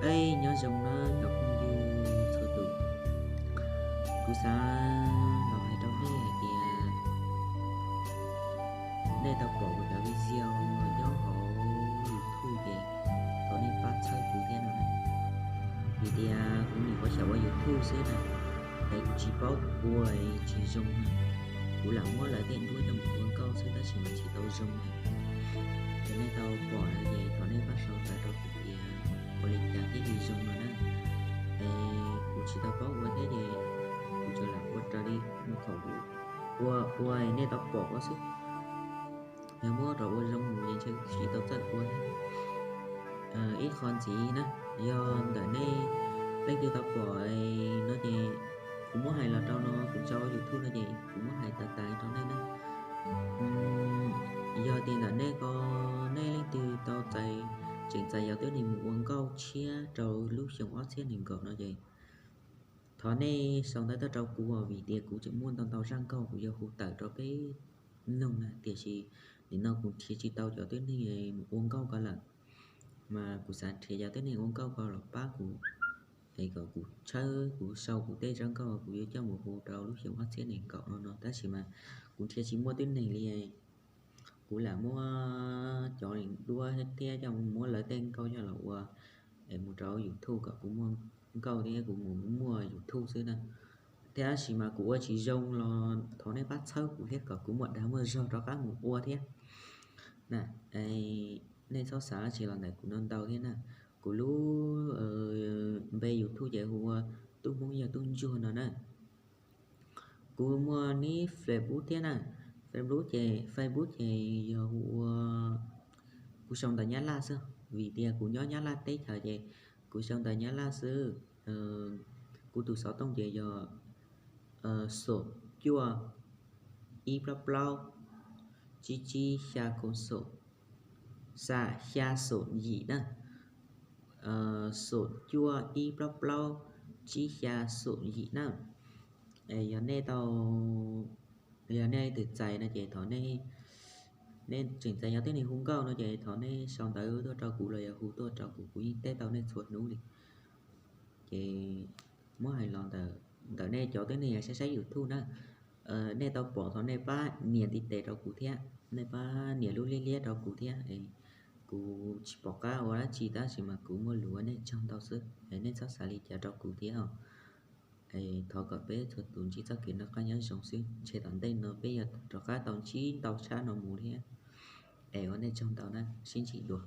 Ej, nyob zoo na cov phooj ywg txhua tus. Kuv xav los hais rau nej hais tias nej tau pom kuv cov video nyob hauv YouTube ces thov nej pab txhawb kuv thiab no na. Vim tias kuv nim ua xyaum ua YouTube xwb na, es kuv tsis paub ua tsis zoo na. Kuv lam muab lawv tej duab coj mus ua nkauj xwb tab sis mas tsis tau zoo na. Ces nej tau pom lawm ces thov nej pab sau ntawv rau kuv tias ua li cas thiaj li zoo no na. Es kuv tsis tau paub ua thiab ces kuv tsuas lam ua raws li mus thaum ua, ua nej tau pom ko xwb. Yog muab rau ua zoo mus ces ntshe tsis tau txawj ua thiab. Ib qho ntxiv na, yog ntawm nej leej twg tau pom no ces kuv muab hais los rau no, kuv tso YouTube no ces kuv muab hais tas tas rau nej na. Yog tias ntawm nej ko, nej leej twg tau txais, tseem txais cov tuab neeg mus ua nkauj tshiab rau lub xyoo ob txhiab nees nkaum no ces thov nej sau ntawv tuaj rau kuv vim tias kuv tseem muaj ntau ntau zaj nkauj kuv yuav hu tawm rau peb mloog na, tiam sis nim no kuv nrhiav tsis tau cov tuab neeg mus ua nkauj ko lawm, mas kuv xav nrhiav cov tuab neeg ua nkauj ko los pab kuv, es kom kuv tshawb kuv sau kuv tej zaj nkauj kuv yuav coj mus hu rau lub xyoo ob txhiab nees nkaum no no tab sis mas kuv nrhiav tsis muaj tuab neeg li. Kuv lam muab cov duab thiab coj muab lawv tej nkauj coj los ua es mus rau YouTube kom kuv muaj nkauj thiab kuv mus muaj YouTube xwb na. Tab sis mas kuv ua tsis zoo los thov nej pab txhawb kuv thiab kom kuv muaj dag muaj zog rov qab mus ua thiab na. Nej txhob xav tsis los ntawm kuv no ntau thiab na. Kuv lub npe YouTube ces hu ua Tub Hmoob Yawg Tub Ntsuag no na. Kuv muaj nib Facebook thiab na. Facebook ces, Facebook ces yog hu ua, kuv sau ntawv Nyab Laj xwb vim tias kuv nyob Nyab Laj teb chaws ces kuv sau ntawv Nyab Laj xwb. Kuv tus xov tooj ces yog xoom cuaj ib plaub plaub tsib tsib xya ko xoom, xya xoom yim na. Xoom cuaj ib plaub plaub tsib xya xoom yim na. Yog nej tau, yog nej twb txais no ces thov nej, nej tseem txais yog tuab neeg hu nkauj no ces thov nej sau ntawv tuaj rau kuv los yog hu tuaj rau kuv, kuv yeej teb tau nej txhua hnub li. Ces muab hais los ntawm nej cov tuab neeg saib saib YouTube na, nej tau pom thov nej pab nias ntiv tes rau kuv thiab, nej pab nias lub liab liab rau kuv thiab. Kuv tsis pom qab ua dab tsi tab sis mas kuv muaj lus ua nej tsaug ntau xwb, nej txhob xav li cas rau kuv thiab os. Thov kom peb txhua tus ntsib txoj kev noj qab nyob zoo xwb, ntshe tom ntej no peb yuav rov qab tau ntsib ntau tshab no mus thiab. Es ua nej tsaug ntau na, sib ntsib dua.